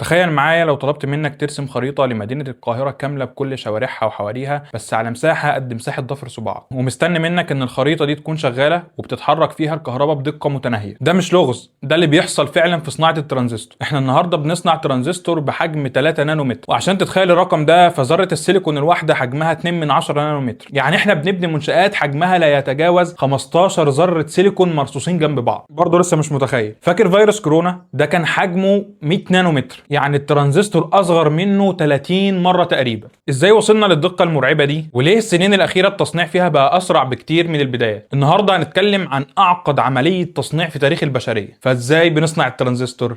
تخيل معايا لو طلبت منك ترسم خريطة لمدينة القاهرة كاملة بكل شوارعها وحواريها، بس على مساحة قد مساحة ضفر صباعك، ومستني منك ان الخريطة دي تكون شغالة وبتتحرك فيها الكهرباء بدقة متناهية. ده مش لغز، ده اللي بيحصل فعلا في صناعة الترانزستور. احنا النهاردة بنصنع ترانزستور بحجم 3 نانومتر، وعشان تتخيل الرقم ده فذرة السيليكون الواحدة حجمها 2 من 10 نانومتر. يعني احنا بنبني منشآت حجمها لا يتجاوز 15 ذرة سيليكون مرصوصين جنب بعض. برضه لسه مش متخيل؟ فاكر فيروس كورونا؟ ده كان حجمه 100 نانومتر، يعني الترانزستور اصغر منه 30 مرة تقريبا. ازاي وصلنا للدقة المرعبة دي؟ وليه السنين الأخيرة التصنيع فيها بقى أسرع بكتير من البداية؟ النهاردة هنتكلم عن أعقد عملية تصنيع في تاريخ البشرية، فازاي بنصنع الترانزستور؟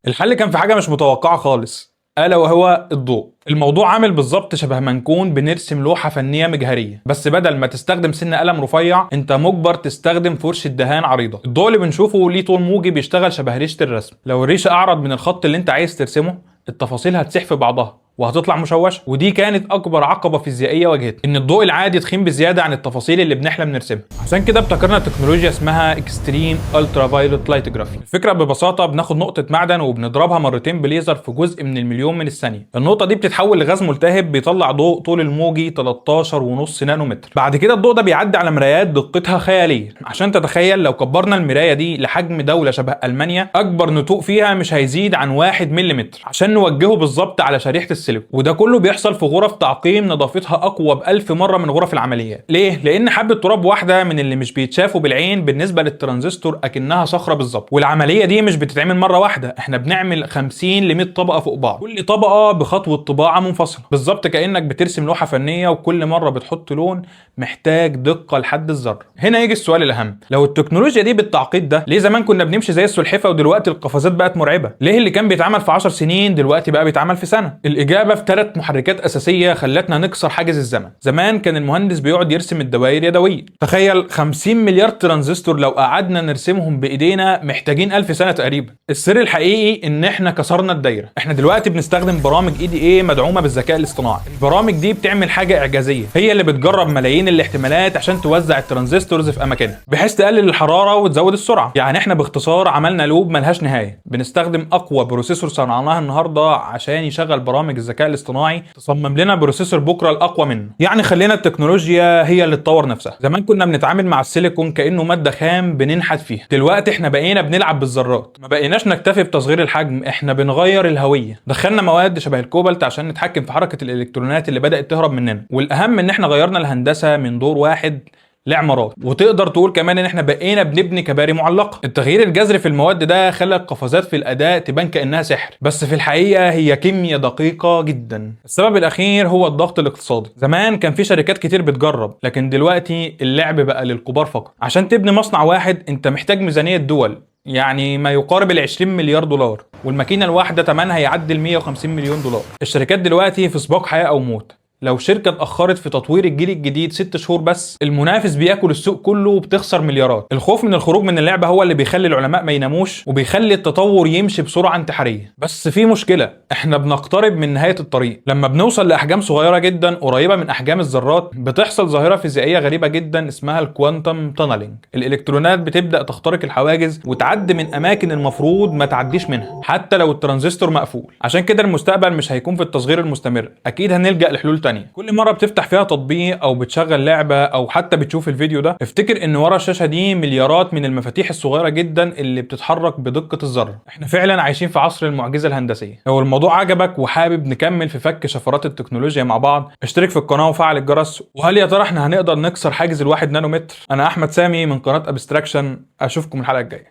الحل كان في حاجة مش متوقعة خالص، ألا وهو الضوء. الموضوع عامل بالظبط شبه ما نكون بنرسم لوحة فنية مجهرية، بس بدل ما تستخدم سن قلم رفيع انت مجبر تستخدم فرشة دهان عريضة. الضوء اللي بنشوفه ليه طول موجي بيشتغل شبه ريشة الرسم. لو الريشة أعرض من الخط اللي انت عايز ترسمه التفاصيل هتسيح في بعضها وهتطلع مشوشة. ودي كانت اكبر عقبه فيزيائية واجهتنا، ان الضوء العادي تخين بزيادة عن التفاصيل اللي بنحلم نرسمها. عشان كده ابتكرنا تكنولوجيا اسمها extreme ultraviolet lithography. الفكرة ببساطة بناخد نقطة معدن وبنضربها مرتين بليزر في جزء من المليون من الثانية. النقطة دي بتتحول لغاز ملتهب بيطلع ضوء طول الموجي 13.5 نانومتر. بعد كده الضوء ده بيعدي على مرايات دقتها خيالية. عشان تتخيل، لو كبرنا المراية دي لحجم دولة شبه المانيا، اكبر نتوء فيها مش هيزيد عن 1 ملم عشان نوجهه بالظبط على شريحة السيليكون. وده كله بيحصل في غرف تعقيم نظافتها اقوى ب1000 مرة من غرف العمليات. ليه؟ لان حبه تراب واحدة من اللي مش بيتشافوا بالعين بالنسبة للترانزستور اكنها صخرة بالظبط. والعملية دي مش بتتعمل مرة واحدة، احنا بنعمل 50 ل 100 طبقه فوق بعض، كل طبقه بخطوة طباعه منفصلة، بالظبط كانك بترسم لوحة فنية وكل مرة بتحط لون محتاج دقه لحد الذرة. هنا يجي السؤال الاهم، لو التكنولوجيا دي بالتعقيد ده، ليه زمان كنا بنمشي زي السلحفه ودلوقتي القفزات بقت مرعبة؟ ليه اللي كان بيتعمل في 10 سنين دلوقتي بقى بيتعمل في سنة؟ الاجابة في 3 محركات اساسية خلتنا نكسر حاجز الزمن. زمان كان المهندس بيقعد يرسم الدوائر يدويا. تخيل 50 مليار ترانزستور لو قعدنا نرسمهم بايدينا محتاجين 1000 سنة تقريبا. السر الحقيقي ان احنا كسرنا الدايرة. احنا دلوقتي بنستخدم برامج EDA مدعومة بالذكاء الاصطناعي. البرامج دي بتعمل حاجة اعجازيه، هي اللي بتجرب ملايين الاحتمالات عشان توزع ال transistors في اماكنها بحيث تقلل الحرارة وتزود السرعة. يعني احنا باختصار عملنا loop ملهاش نهاية، بنستخدم اقوى processor صنعناها النهارده عشان يشغل برامج الذكاء الاصطناعي تصمم لنا processor بكره الاقوى منه. يعني خلينا التكنولوجيا هي اللي تطور نفسها. زمان كنا بنتعامل مع السيليكون كانه مادة خام بننحت فيها، دلوقتي احنا بقينا بنلعب بالذرات. ما بقيناش نكتفي بتصغير الحجم، احنا بنغير الهوية. دخلنا مواد شبه الكوبالت عشان نتحكم في حركة الالكترونات اللي بدات تهرب مننا. والاهم ان احنا غيرنا الهندسة من دور واحد لعمارات، وتقدر تقول كمان ان احنا بقينا بنبني كباري معلقه. التغيير الجذري في المواد ده خلى القفزات في الاداء تبان كانها سحر، بس في الحقيقة هي كيمياء دقيقة جدا. السبب الاخير هو الضغط الاقتصادي. زمان كان في شركات كتير بتجرب، لكن دلوقتي اللعب بقى للكبار فقط. عشان تبني مصنع واحد انت محتاج ميزانية دول، يعني ما يقارب ال 20 مليار دولار، والماكينه الواحدة ثمنها يعدي ال 150 مليون دولار. الشركات دلوقتي في سباق حياة او موت. لو شركة اتأخرت في تطوير الجيل الجديد 6 شهور بس، المنافس بياكل السوق كله وبتخسر مليارات. الخوف من الخروج من اللعبة هو اللي بيخلي العلماء ما يناموش وبيخلي التطور يمشي بسرعة انتحارية. بس في مشكلة، احنا بنقترب من نهاية الطريق. لما بنوصل لأحجام صغيرة جدا قريبة من أحجام الذرات، بتحصل ظاهرة فيزيائية غريبة جدا اسمها ال quantum tunneling. الإلكترونات بتبدأ تخترق الحواجز وتعدي من أماكن المفروض ما تعديش منها حتى لو الترانزستور مقفول. عشان كده المستقبل مش هيكون في التصغير المستمر، أكيد هنلجأ لحلول تانية. كل مرة بتفتح فيها تطبيق او بتشغل لعبة او حتى بتشوف الفيديو ده، افتكر ان ورا الشاشة دي مليارات من المفاتيح الصغيرة جدا اللي بتتحرك بدقة الذرة. احنا فعلا عايشين في عصر المعجزة الهندسية. لو الموضوع عجبك وحابب نكمل في فك شفرات التكنولوجيا مع بعض، اشترك في القناة وفعل الجرس. وهل يا ترى احنا هنقدر نكسر حاجز 1 نانومتر؟ انا احمد سامي من قناة ابستراكشن، اشوفكم الحلقة الجاية.